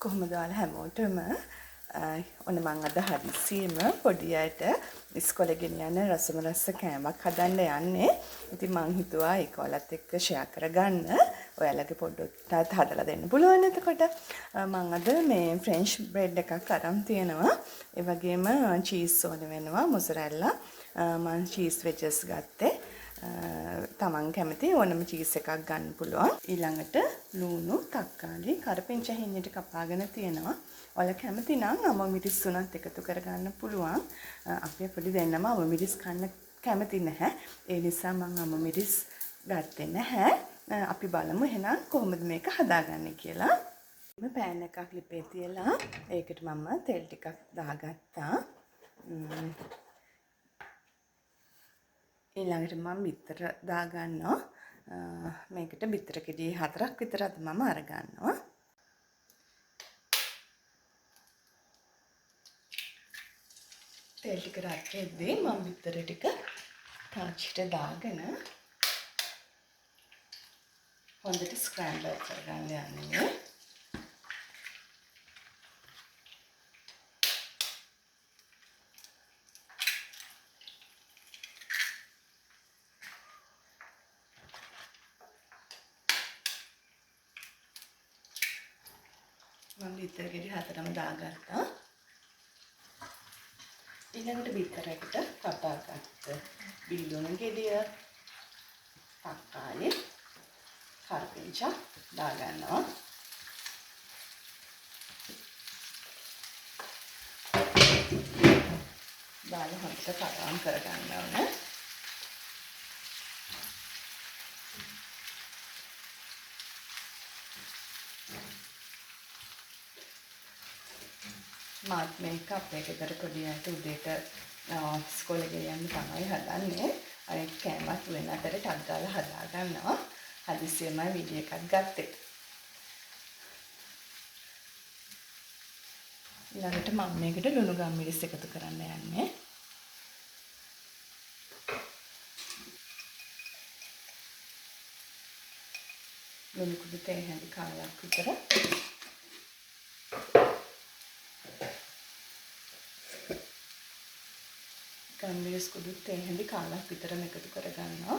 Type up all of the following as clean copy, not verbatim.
කොහොමද ඔයාලා හැමෝටම ඔන්න මං අද හදිස්සියෙම පොඩි අයට ඉස්කෝලේ ගෙනියන්න රසම රස කෑමක් හදන්න යන්නේ. ඉතින් මං හිතුවා ඒක ඔයාලත් එක්ක ෂෙයා කරගන්න. ඔයාලගේ පොඩ්ඩටත් හදලා දෙන්න පුළුවන් එතකොට. මං අද මේ ෆ්‍රෙන්ච් බ්‍රෙඩ් එකක් අරන් තියෙනවා. ඒ වගේම චීස් ඕන වෙනවා, මොසරැල්ලා. මං චීස් වෙජස් ගත්තේ. තමන් කැමති ඕනම චීස් එකක් ගන්න පුළුවන්. ඊළඟට ලුණු, තක්කාලි, කරපිංචා හිඤ්ඤට කපාගෙන තියෙනවා. ඔයාලා කැමති නම් අම මිරිස් උනත් එකතු කරගන්න පුළුවන්. අපේ පොඩි දෙන්නම අම මිරිස් කන්න කැමති නැහැ. ඒ නිසා මං අම මිරිස් ගත්තේ නැහැ. අපි බලමු එහෙනම් කොහොමද මේක හදාගන්නේ කියලා. මම පෑන් එකක් ලිපේ තියලා ඒකට මම තෙල් ටිකක් දාගත්තා. ඊළඟට මම බිත්තර දාගන්නවා. මේකට බිත්තර ගෙඩි 4ක් විතර අද මම අරගන්නවා. තෙල් ටික රත් වෙද්දී මම බිත්තර ටික තාච්චිට දාගෙන හොඳට ස්ක්‍රැම්බල් කරගන්න යන්නේ. මම බිත්තර ගෙඩි 4ම දාගත්තා. ඊළඟට බිත්තරයකට කපාගත්ත බිලිලුණු ගෙඩිය, තක්කාලි, කරපිංචා දාගන්නවා. දාලා හොඳට කලවම් කරගන්න ඕන. මාත් මේක අපේ ගෙදර පොඩි අයට උදේට ඉස්කෝලේ ගෙනියන්න තමයි හදන්නේ. අනිත් කෑමත් වෙන අතර ටක් ගාලා හදා ගන්නවා. හදිස්සියෙම වීඩියෝ එකක් ගත්තේ. ඊළඟට මම මේකට ලුණු ගම්මිරිස් එකතු කරන්න යන්නේ. ලුණු කුඩු තේ හැඳි කාලක් විතර. ගම්මිරිස් කුඩු තේ හැඳි කාලක් විතරම එකතු කරගන්නවා.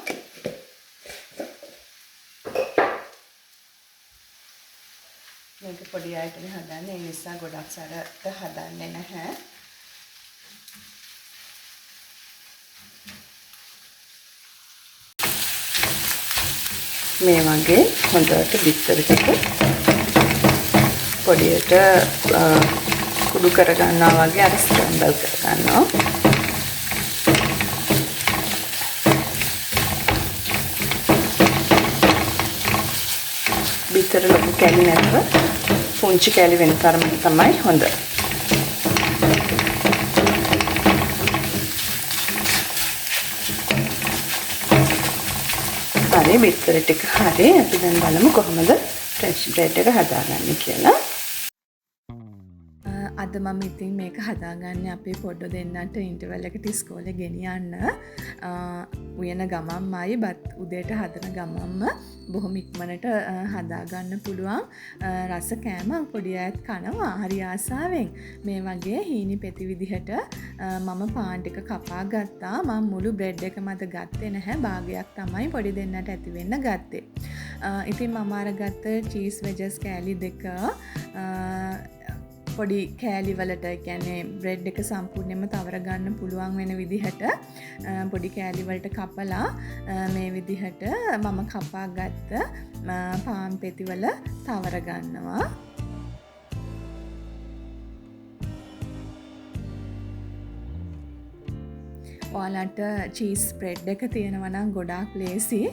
මේක පොඩි අයටනේ හදන්නේ, ඒ නිසා ගොඩක් සැරට හදන්නේ නැහැ. මේ වගේ හොඳට බිත්තර ටික පොඩියට කුඩු කරගන්නවා වගේ අර ස්ක්‍රැම්බල් කරගන්නවා. බිත්තර ලොකු කැලි නැතුව පුංචි කැලි වෙන තරමට තමයි හොඳ. හරි, බිත්තර ටික හරි. අපි දැන් බලමු කොහොමද ෆ්‍රෙෂ් බ්‍රෙඩ් එක හදාගන්නේ කියලා. අද මම ඉතින් මේක හදාගන්නේ අපේ පොඩ්ඩෝ දෙන්නට ඉන්ටර්වල් එකට ඉස්කෝලේ ගෙනියන්න. උයන ගමන්මයි බත් උදේට හදන ගමන්ම බොහොම ඉක්මනට හදාගන්න පුළුවන්. රස කෑම පොඩි අයත් කනවා හරි ආසාවෙන්. මේ වගේ හීනි පෙති විදිහට මම පාන් ටික කපා ගත්තා. මම මුළු බ්‍රෙඩ් එකම අද ගත්තේ නැහැ. භාගයක් තමයි පොඩි දෙන්නට ඇති වෙන්න ගත්තේ. ඉතින් මම අරගත්ත චීස් වෙජස් කෑලි දෙක පොඩි කෑලි වලට, ඒ කියන්නේ බ්‍රෙඩ් එක සම්පූර්ණයෙන්ම තවර ගන්න පුළුවන් වෙන විදිහට පොඩි කෑලි වලට කපලා මේ විදිහට මම කපා ගත්ත පාන් පෙති වල තවර ගන්නවා. ඔයාලට චීස් ස්ප්‍රෙඩ් එක තියෙනවා නම් ගොඩාක් ලේසි.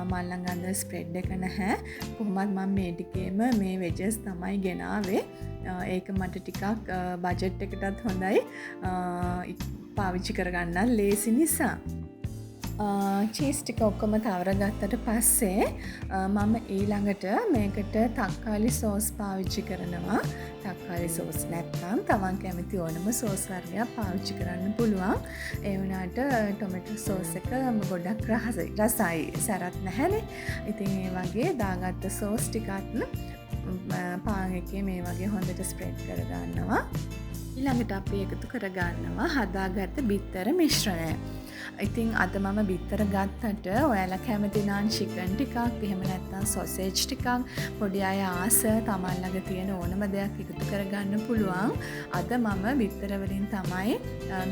මං ළඟ අද ස්ප්‍රෙඩ් එක නැහැ. කොහොමත් මම මේ ටිකේම මේ වෙජස් තමයි ගෙනාවේ. ඒක මට ටිකක් බජට් එකටත් හොඳයි. පාවිච්චි කරගන්නත් ලේසි නිසා. චීස් ටික ඔක්කොම තවර ගත්තට පස්සේ මම ඊළඟට මේකට තක්කාලි සෝස් පාවිච්චි කරනවා. තක්කාලි සෝස් නැත්නම් තමන් කැමති ඕනම සෝස් වර්ගයක් පාවිච්චි කරන්න පුළුවන්. ඒ වුණාට ටොමැටෝ සෝස් එක ගොඩක් රසයි, සැරත් නැහැනේ. ඉතින් ඒ වගේ දාගත්ත සෝස් ටිකත් පාන් එකේ මේ වගේ හොඳට ස්ප්‍රෙඩ් කරගන්නවා. ඊළඟට අපි එකතු කරගන්නවා හදාගත්ත බිත්තර මිශ්‍රණය. ඉතින් අද මම බිත්තර ගත්තට ඔයාලා කැමති නම් චිකන් ටිකක්, එහෙම නැත්නම් සොසේජ් ටිකක්, පොඩි අය ආස තමන් ළඟ තියෙන ඕනම දෙයක් එකතු කරගන්න පුළුවන්. අද මම බිත්තර වලින් තමයි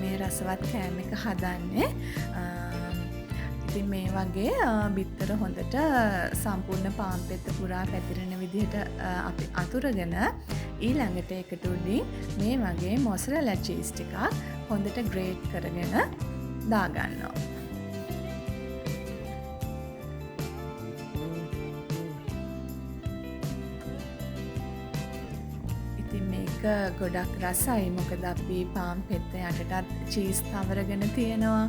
මේ රසවත් කෑම එක හදන්නේ. ඉතින් මේ වගේ බිත්තර හොඳට සම්පූර්ණ පාන් පෙත්ත පුරා පැතිරෙන විදිහට අපි අතුරගෙන ඊළඟට ඒකට උඩින් මේ වගේ මොසරෙලා චීස් ටිකක් හොඳට ග්‍රේට් කරගෙන දාගන්නවා. ඉතින් මේක ගොඩක් රසයි. මොකද අපි පාන් පෙත්ත යටටත් චීස් තවරගෙන තියෙනවා.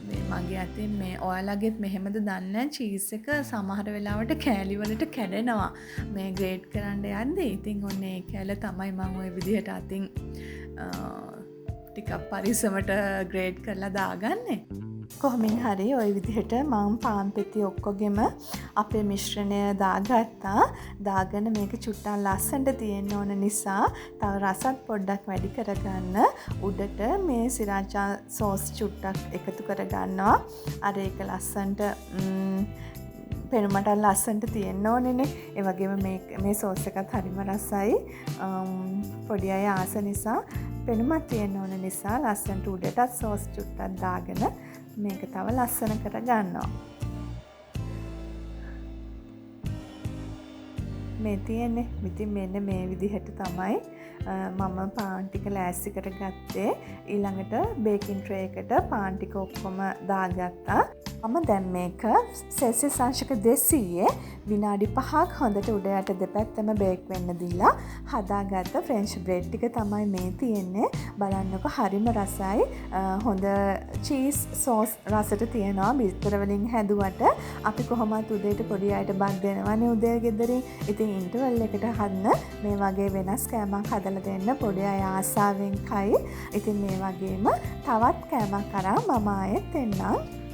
මේ මගේ අතින් මේ ඔයාලගෙත් මෙහෙමද දන්නේ නැහැ, චීස් එක සමහර වෙලාවට කෑලි වලට කැඩෙනවා මේ ග්‍රේට් කරන්න යද්දී. ඉතින් ඔන්න ඒ කෑල්ල තමයි මම ওই විදිහට අතින් ටිකක් පරිස්සමට ග්‍රේට් කරලා දාගන්නේ. කොහොමින් හරි ওই විදිහට මං පාන් පෙති ඔක්කොගෙම අපේ මිශ්‍රණය දාගත්තා. දාගෙන මේක චුට්ටක් ලස්සනට තියෙන්න ඕන නිසා තව රසත් පොඩ්ඩක් වැඩි කරගන්න උඩට මේ සිරාචා සෝස් චුට්ටක් එකතු කරගන්නවා. අර ඒක ලස්සනට පෙනුමට ලස්සනට තියෙන්න ඕනේනේ. ඒ වගේම මේ සෝස් එකත් හරිම රසයි. පොඩි අය ආස නිසා පෙනුමක් තියෙන්න ඕන නිසා ලස්සනට උඩටත් සෝස් චුට්ටක් දාගෙන මේක තව ලස්සන කරගන්නවා. මේ තියෙන්නේ. ඉතින් මෙන්න මේ විදිහට තමයි මම පාන් ටික ලෑස්ති කරගත්තේ. ඊළඟට බේකින් ට්‍රේ එකට පාන් ටික ඔක්කොම දාගත්තා. මම දැන් මේක සෙල්සියස් අංශක 200 විනාඩි 5ක් හොඳට උඩ යට දෙපැත්තම බේක් වෙන්න දීලා හදාගත්ත ෆ්‍රෙන්ච් බ්‍රෙඩ් ටික තමයි මේ තියෙන්නේ. බලන්නකො හරිම රසයි. හොඳ චීස් සෝස් රසට තියෙනවා. බිත්තර වලින් හැදුවට අපි කොහොමත් උදේට පොඩි අයට බත් දෙනවනේ උදේ ගෙදරින්. ඉතින් ඉන්ටර්වල් එකට හදන මේ වගේ වෙනස් කෑමක් හදලා දෙන්න පොඩි අය ආසාවෙන් කයි. ඉතින් මේ වගේම තවත් කෑමක් අරන් මම ආයෙත් එන්නම්.